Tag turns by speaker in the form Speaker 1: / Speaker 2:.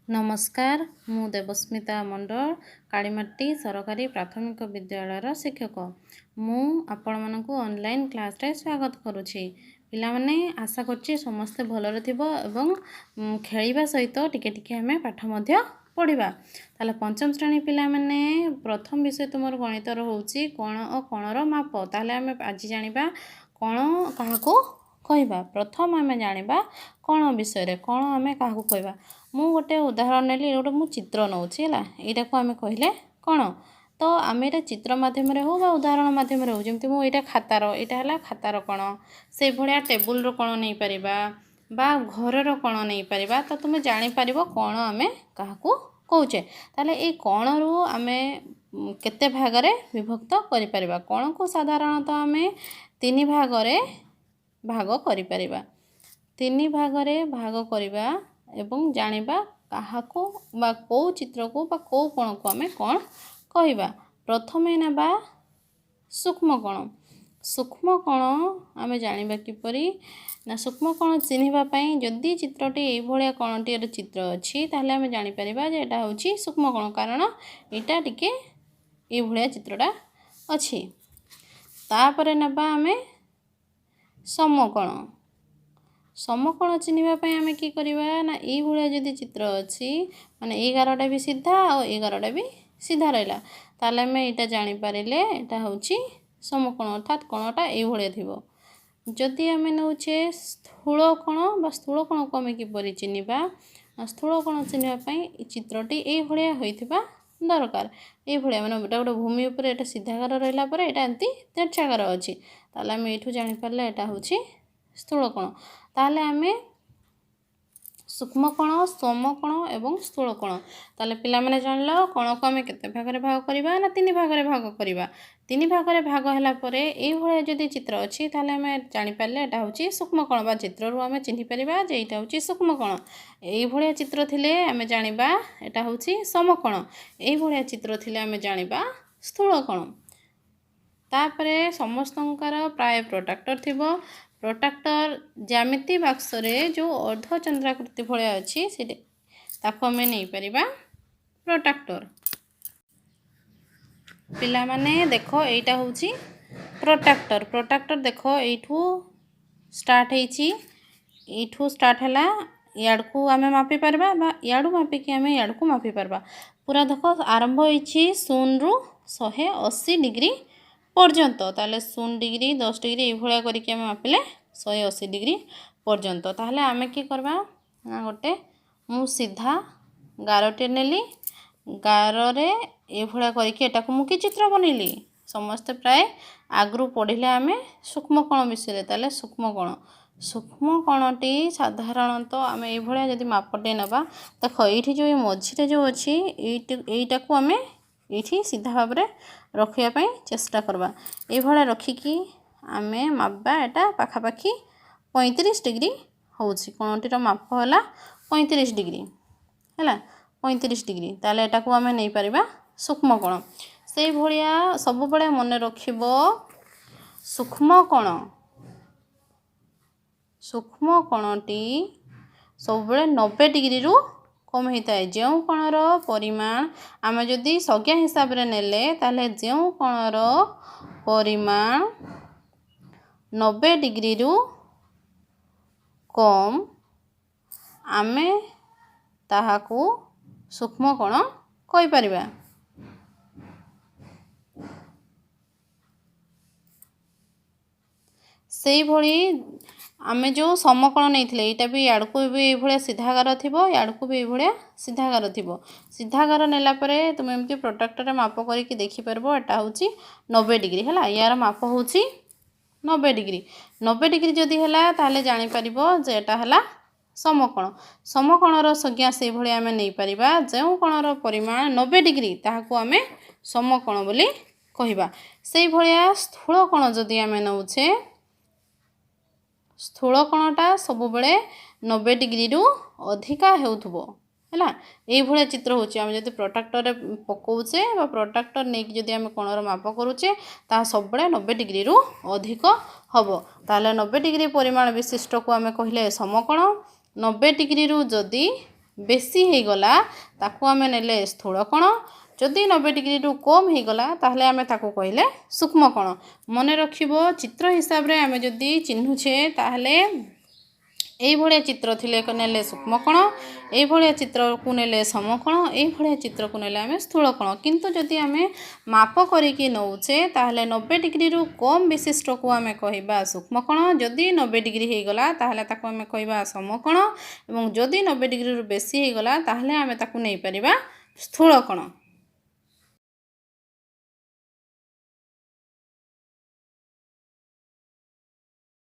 Speaker 1: ନମସ୍କାର, ମୁଁ ଦେବସ୍ମିତା ମଣ୍ଡଳ, କାଳିମାଟି ସରକାରୀ ପ୍ରାଥମିକ ବିଦ୍ୟାଳୟର ଶିକ୍ଷକ। ମୁଁ ଆପଣମାନଙ୍କୁ ଅନଲାଇନ୍ କ୍ଲାସ୍ରେ ସ୍ୱାଗତ କରୁଛି। ପିଲାମାନେ, ଆଶା କରୁଛି ସମସ୍ତେ ଭଲରେ ଥିବ ଏବଂ ଖେଳିବା ସହିତ ଟିକେ ଟିକେ ଆମେ ପାଠ ମଧ୍ୟ ପଢ଼ିବା। ତାହେଲେ ପଞ୍ଚମ ଶ୍ରେଣୀ ପିଲାମାନେ, ପ୍ରଥମ ବିଷୟ ତୁମର ଗଣିତର ହେଉଛି କୋଣ ଓ କୋଣର ମାପ। ତାହେଲେ ଆମେ ଆଜି ଜାଣିବା କୋଣ କାହାକୁ କହିବା। ପ୍ରଥମ ଆମେ ଜାଣିବା କୋଣ ବିଷୟରେ, କୋଣ ଆମେ କାହାକୁ କହିବା। ମୁଁ ଗୋଟେ ଉଦାହରଣ ନେଲି, ଗୋଟେ ମୁଁ ଚିତ୍ର ନେଉଛି, ହେଲା। ଏଇଟାକୁ ଆମେ କହିଲେ କ'ଣ? ତ ଆମେ ଏଇଟା ଚିତ୍ର ମାଧ୍ୟମରେ ହେଉ ବା ଉଦାହରଣ ମାଧ୍ୟମରେ ହେଉ, ଯେମିତି ମୁଁ ଏଇଟା ଖାତାର, ଏଇଟା ହେଲା ଖାତାର କୋଣ, ସେଇଭଳିଆ ଟେବୁଲର କୋଣ ନେଇପାରିବା ବା ଘରର କୋଣ ନେଇପାରିବା। ତ ତୁମେ ଜାଣିପାରିବ କ'ଣ ଆମେ କାହାକୁ କହୁଛେ। ତାହେଲେ ଏଇ କୋଣରୁ ଆମେ କେତେ ଭାଗରେ ବିଭକ୍ତ କରିପାରିବା? କୋଣକୁ ସାଧାରଣତଃ ଆମେ ତିନି ଭାଗରେ ଭାଗ କରିପାରିବା। ତିନି ଭାଗରେ ଭାଗ କରିବା ଏବଂ ଜାଣିବା କାହାକୁ ବା କେଉଁ ଚିତ୍ରକୁ ବା କେଉଁ କୋଣକୁ ଆମେ କ'ଣ କହିବା। ପ୍ରଥମେ ନେବା ସୂକ୍ଷ୍ମ କୋଣ। ସୂକ୍ଷ୍ମ କୋଣ ଆମେ ଜାଣିବା କିପରି ନା, ସୂକ୍ଷ୍ମ କୋଣ ଚିହ୍ନିବା ପାଇଁ ଯଦି ଚିତ୍ରଟି ଏଇଭଳିଆ କୋଣଟିର ଚିତ୍ର ଅଛି, ତାହେଲେ ଆମେ ଜାଣିପାରିବା ଯେ ଏଇଟା ହେଉଛି ସୂକ୍ଷ୍ମ କୋଣ, କାରଣ ଏଇଟା ଟିକେ ଏଇଭଳିଆ ଚିତ୍ରଟା ଅଛି। ତାପରେ ନେବା ଆମେ ସମକୋଣ। ସମକୋଣ ଚିହ୍ନିବା ପାଇଁ ଆମେ କି କରିବା ନା, ଏଇଭଳିଆ ଯଦି ଚିତ୍ର ଅଛି, ମାନେ ଏଇ ଗାରଟା ବି ସିଧା ଆଉ ଏଇ ଗାରଟା ବି ସିଧା ରହିଲା, ତାହେଲେ ଆମେ ଏଇଟା ଜାଣିପାରିଲେ ଏଇଟା ହେଉଛି ସମକୋଣ, ଅର୍ଥାତ୍ କୋଣଟା ଏଇଭଳିଆ ଥିବ। ଯଦି ଆମେ ନେଉଛେ ସ୍ଥୂଳ କୋଣ ବା ସ୍ଥୂଳ କୋଣକୁ ଆମେ କିପରି ଚିହ୍ନିବା? ସ୍ଥୂଳ କୋଣ ଚିହ୍ନିବା ପାଇଁ ଚିତ୍ରଟି ଏଇଭଳିଆ ହୋଇଥିବା ଦରକାର। ଏଇଭଳିଆ ମାନେ ଏଇଟା ଗୋଟେ ଭୂମି ଉପରେ ଏଇଟା ସିଧା ଗାର ରହିଲା ପରେ ଏଇଟା ଏମିତି ତେରଛା ଗାର ଅଛି, ତାହେଲେ ଆମେ ଏଇଠୁ ଜାଣିପାରିଲେ ଏଇଟା ହେଉଛି ସ୍ଥୂଳ କୋଣ। ତାହେଲେ ଆମେ ସୂକ୍ଷ୍ମ କୋଣ, ସମକୋଣ ଏବଂ ସ୍ଥୂଳ କୋଣ। ତାହେଲେ ପିଲାମାନେ ଜାଣିଲ କୋଣକୁ ଆମେ କେତେ ଭାଗରେ ଭାଗ କରିବା ନା, ତିନି ଭାଗରେ ଭାଗ କରିବା। ତିନି ଭାଗରେ ଭାଗ ହେଲା ପରେ ଏଇଭଳିଆ ଯଦି ଚିତ୍ର ଅଛି, ତାହେଲେ ଆମେ ଜାଣିପାରିଲେ ଏଇଟା ହେଉଛି ସୂକ୍ଷ୍ମ କୋଣ, ବା ଚିତ୍ରରୁ ଆମେ ଚିହ୍ନି ପାରିବା ଯେ ଏଇଟା ହେଉଛି ସୂକ୍ଷ୍ମ କୋଣ। ଏଇଭଳିଆ ଚିତ୍ର ଥିଲେ ଆମେ ଜାଣିବା ଏଇଟା ହେଉଛି ସମକୋଣ। ଏଇଭଳିଆ ଚିତ୍ର ଥିଲେ ଆମେ ଜାଣିବା ସ୍ଥୂଳ କୋଣ। ତାପରେ ସମସ୍ତଙ୍କର ପ୍ରାୟ ପ୍ରୋଟ୍ରାକ୍ଟର ଥିବ। ପ୍ରୋଟ୍ରାକ୍ଟର ଜ୍ୟାମିତି ବାକ୍ସରେ ଯେଉଁ ଅର୍ଦ୍ଧଚନ୍ଦ୍ରାକୃତି ଭଳିଆ ଅଛି, ସେଠି ତାକୁ ଆମେ ନେଇପାରିବା ପ୍ରୋଟ୍ରାକ୍ଟର। ପିଲାମାନେ ଦେଖ, ଏଇଟା ହେଉଛି ପ୍ରୋଟ୍ରାକ୍ଟର। ପ୍ରୋଟ୍ରାକ୍ଟର ଦେଖ, ଏଇଠୁ ଷ୍ଟାର୍ଟ ହେଇଛି, ଏଇଠୁ ଷ୍ଟାର୍ଟ ହେଲା, ଇଆଡ଼କୁ ଆମେ ମାପି ପାରିବା ବା ଇଆଡ଼ୁ ମାପିକି ଆମେ ଇଆଡ଼କୁ ମାପି ପାରିବା। ପୁରା ଦେଖ, ଆରମ୍ଭ ହେଇଛି 0ରୁ 180 ଡିଗ୍ରୀ ପର୍ଯ୍ୟନ୍ତ। ତାହେଲେ 0 ଡିଗ୍ରୀ, 10 ଡିଗ୍ରୀ, ଏଇଭଳିଆ କରିକି ଆମେ ମାପିଲେ 180 ଡିଗ୍ରୀ ପର୍ଯ୍ୟନ୍ତ। ତାହେଲେ ଆମେ କି କରିବା ନା, ଗୋଟେ ମୁଁ ସିଧା ଗାରଟେ ନେଲି, ଗାରରେ ଏଇଭଳିଆ କରିକି ଏଟାକୁ ମୁଁ କି ଚିତ୍ର ବନେଇଲି। ସମସ୍ତେ ପ୍ରାୟ ଆଗରୁ ପଢ଼ିଲେ ଆମେ ସୂକ୍ଷ୍ମ କୋଣ ବିଷୟରେ। ତାହେଲେ ସୂକ୍ଷ୍ମ କୋଣ, ସୂକ୍ଷ୍ମ କୋଣଟି ସାଧାରଣତଃ ଆମେ ଏଇଭଳିଆ ଯଦି ମାପଟେ ନେବା, ଦେଖ ଏଇଠି ଯେଉଁ ଏଇ ମଝିରେ ଯେଉଁ ଅଛି, ଏଇଟି ଏଇଟାକୁ ଆମେ ଏଇଠି ସିଧା ଭାବରେ ରଖିବା ପାଇଁ ଚେଷ୍ଟା କରିବା। ଏଇଭଳିଆ ରଖିକି ଆମେ ମାପିବା, ଏଇଟା ପାଖାପାଖି 35 ଡିଗ୍ରୀ ହେଉଛି। କୋଣଟିର ମାପ ହେଲା 35 ଡିଗ୍ରୀ, ହେଲା 35 ଡିଗ୍ରୀ। ତାହେଲେ ଏଟାକୁ ଆମେ ନେଇପାରିବା ସୂକ୍ଷ୍ମ କୋଣ। ସେଇଭଳିଆ ସବୁବେଳେ ମନେ ରଖିବ, ସୂକ୍ଷ୍ମ କୋଣ, ସୂକ୍ଷ୍ମ କୋଣଟି ସବୁବେଳେ 90 ଡିଗ୍ରୀରୁ କମ୍ ହେଇଥାଏ। ଯେଉଁ କୋଣର ପରିମାଣ ଆମେ ଯଦି ସଜ୍ଞା ହିସାବରେ ନେଲେ, ତାହେଲେ ଯେଉଁ କୋଣର ପରିମାଣ 90 ଡିଗ୍ରୀରୁ କମ୍, ଆମେ ତାହାକୁ ସୂକ୍ଷ୍ମ କୋଣ କହିପାରିବା। ସେଇଭଳି ଆମେ ଯେଉଁ ସମକୋଣ ନେଇଥିଲେ, ଏଇଟା ବି ଇଆଡ଼କୁ ବି ଏଇଭଳିଆ ସିଧା ଗାର ଥିବ, ଇଆଡ଼କୁ ବି ଏଇଭଳିଆ ସିଧା ଗାର ଥିବ। ସିଧା ଗାର ନେଲା ପରେ ତୁମେ ଏମିତି ପ୍ରୋଟ୍ରାକ୍ଟରରେ ମାପ କରିକି ଦେଖିପାରିବ, ଏଇଟା ହେଉଛି 90 ଡିଗ୍ରୀ ହେଲା। ୟାର ମାପ ହେଉଛି 90 ଡିଗ୍ରୀ। 90 ଡିଗ୍ରୀ ଯଦି ହେଲା, ତାହେଲେ ଜାଣିପାରିବ ଯେ ଏଇଟା ହେଲା ସମକୋଣ। ସମକୋଣର ସଂଜ୍ଞା ସେଇଭଳି ଆମେ ନେଇପାରିବା, ଯେଉଁ କୋଣର ପରିମାଣ 90 ଡିଗ୍ରୀ ତାହାକୁ ଆମେ ସମକୋଣ ବୋଲି କହିବା। ସେଇଭଳିଆ ସ୍ଥୂଳ କୋଣ ଯଦି ଆମେ ନେଉଛେ, ସ୍ଥୂଳ କୋଣଟା ସବୁବେଳେ 90 ଡିଗ୍ରୀରୁ ଅଧିକା ହେଉଥିବ, ହେଲା। ଏଇଭଳିଆ ଚିତ୍ର ହେଉଛି, ଆମେ ଯଦି ପ୍ରୋଟ୍ରାକ୍ଟରରେ ପକାଉଛେ ବା ପ୍ରୋଟ୍ରାକ୍ଟର ନେଇକି ଯଦି ଆମେ କୋଣର ମାପ କରୁଛେ, ତାହା ସବୁବେଳେ 90 ଡିଗ୍ରୀରୁ ଅଧିକ ହେବ। ତାହେଲେ 90 ଡିଗ୍ରୀ ପରିମାଣ ବିଶିଷ୍ଟକୁ ଆମେ କହିଲେ ସମକୋଣ। 90 ଡିଗ୍ରୀରୁ ଯଦି ବେଶୀ ହେଇଗଲା, ତାକୁ ଆମେ ନେଲେ ସ୍ଥୂଳ କୋଣ। ଯଦି 90 ଡିଗ୍ରୀରୁ କମ୍ ହେଇଗଲା, ତାହେଲେ ଆମେ ତାକୁ କହିଲେ ସୂକ୍ଷ୍ମ କୋଣ। ମନେ ରଖିବ, ଚିତ୍ର ହିସାବରେ ଆମେ ଯଦି ଚିହ୍ନୁଛେ, ତାହେଲେ ଏଇଭଳିଆ ଚିତ୍ର ଥିଲେ ନେଲେ ସୂକ୍ଷ୍ମ କୋଣ, ଏଇଭଳିଆ ଚିତ୍ରକୁ ନେଲେ ସମକୋଣ, ଏଇଭଳିଆ ଚିତ୍ରକୁ ନେଲେ ଆମେ ସ୍ଥୂଳ କୋଣ। କିନ୍ତୁ ଯଦି ଆମେ ମାପ କରିକି ନେଉଛେ, ତାହେଲେ 90 ଡିଗ୍ରୀରୁ କମ୍ ବିଶିଷ୍ଟକୁ ଆମେ କହିବା ସୂକ୍ଷ୍ମ କୋଣ। ଯଦି 90 ଡିଗ୍ରୀ ହେଇଗଲା, ତାହେଲେ ତାକୁ ଆମେ କହିବା ସମକୋଣ ଏବଂ ଯଦି 90 ଡିଗ୍ରୀରୁ ବେଶୀ ହେଇଗଲା, ତାହେଲେ ଆମେ ତାକୁ ନେଇପାରିବା ସ୍ଥୂଳ କୋଣ।